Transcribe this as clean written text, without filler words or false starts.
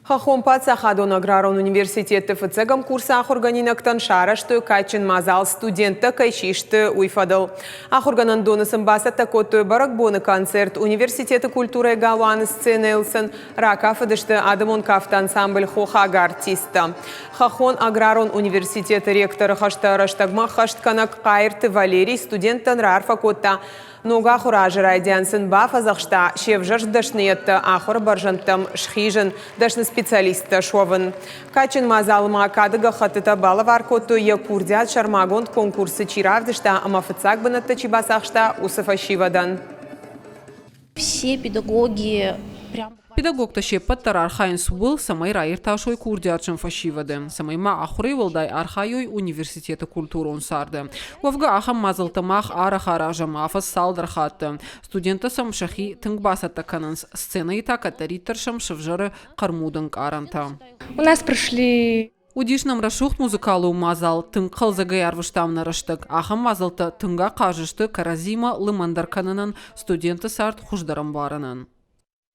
Хӕххон паддзахадон аграрон университеты фыццӕгӕм курсы ахуыргӕнинӕгтӕн сарӕзтой кадджын мадзал студенттӕ кӕй систы, уый фӕдыл. Ахуыргӕнӕндоны сын бацӕттӕ кодтой бӕрӕгбоны концерт. Университеты культурӕйы галуаны сценӕйыл сын ракафыдысты адӕмон кафты ансамбль «Хохаг артисттӕ». Хӕххон аграрон университеты ректоры хӕстӕ рӕстӕгмӕ ӕххӕстгӕнӕг Хъайырты Валерий студенттӕн раарфӕ кодта. Ног ахуыры азы райдиан сын бафӕдзӕхста се взӕрст дӕсныйӕдтӕ ахуыры бӕрзӕндтӕм схизын, дӕсны специалисттӕ суӕвын. Кадджын мадзалы ма кады гӕххӕттытӕ балӕвар кодтой йӕ курдиат сӕрмагонд конкурсы чи равдыста ӕмӕ фыццаг бынӕттӕ чи бацахста, уыцы фӕсивӕдӕн. Все педагоги прям Педагогтӕ се ппӕт дӕр архайынц ууыл, цӕмӕй раиртасой курдиатджын фӕсивӕды, цӕмӕй ма ахуырӕй уӕлдай архайой университеты культурон царды. Уӕвгӕ, ахӕм мадзӕлттӕ мах арӕх аразӕм афӕдз цалдӕр хатты. Студенттӕ сӕм сӕхи тынг бацӕттӕ кӕнынц, сценӕйы та кӕддӕриддӕр сӕм сӕвзӕры хъӕрмуд ӕнкъарӕнтӕ. У нас прошли Уыдис нӕм рӕсугъд музыкалон мадзал, тынг хъӕлдзӕгӕй ӕрвыстам нӕ рӕстӕг. Ахӕм мадзӕлттӕ тынг ахъаз сты кӕрӕдзимӕ лымӕндӕр кӕнынӕн, студенты цард хуыздӕр ӕмбарынӕн.